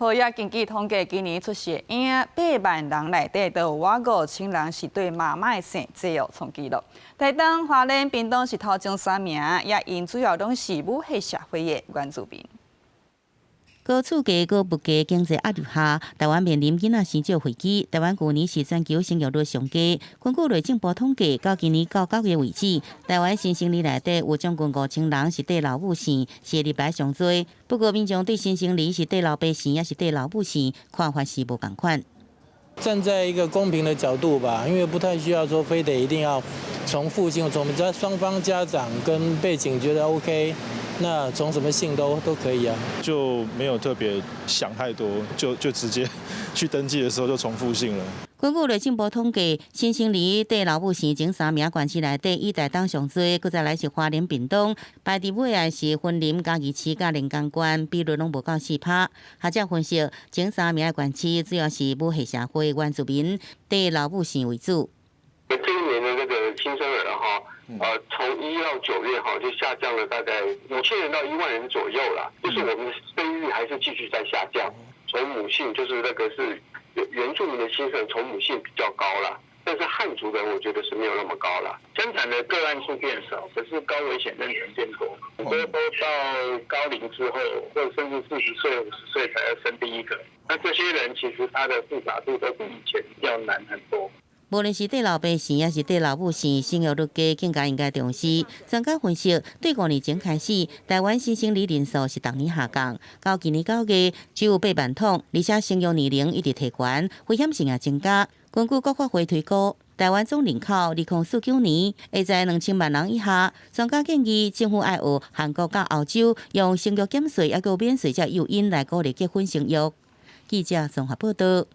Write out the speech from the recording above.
好，也根據統計，今年出世嬰8萬人內底，都有倚5千人是對媽媽的姓，這有創紀錄。台東、花蓮、屏東是頭前三名，也𪜶主要攏是母系社會的原住民。高厝價、高物價、經濟壓力下，台灣面臨囡仔生少危機。台灣舊年是全球生育率上低，根據內政部統計，到今年到9月為止，台灣新生兒內底有將近5千人是綴老母姓，是歷來上濟。不過民眾對新生兒是綴老爸姓抑是綴老母姓，看法是無仝款。站在一個公平的角度吧，因為不太需要說非得一定要從父姓，從只要雙方家長跟背景覺得 OK，那從什麼姓都可以啊。就沒有特別想太多，就直接去登記的時候就從父姓了。根據內政部統計，新生兒綴老母姓前三名縣市內底，以台東上濟，閣再來是花蓮、屏東，排佇尾的是雲林、嘉義市佮連江縣，比率攏無夠4%。學者分析，前三名的縣市主要是母系社會原住民綴老母姓為主。這一年的那個新生兒哈，從1到9月哈就下降了大概5000人到1萬人左右啦，就是我們的生育還是繼續在下降。從母姓就是那個是原住民的新生從母姓比較高啦，但是漢族的我覺得是沒有那麼高啦。生產的個案數變少，可是高危險妊娠變多，很多都到高齡之後，或者甚至40歲、50歲才要生第一個。那這些人其實他的複雜度都比以前要難很多。無論是綴老爸姓，抑是綴老母姓，生育率低，更加應該重視。專家分析，對5年前開始，台灣新生兒人數是逐年下降，到今年9月只有8萬桶，而且生育年齡一直提懸，危險性也增加。根據國發會推估，台灣總人口2049年會在2000萬人以下。專家建議政府愛學韓國佮歐洲，用生育減稅抑閣免稅這誘因來鼓勵結婚生育。記者綜合報道。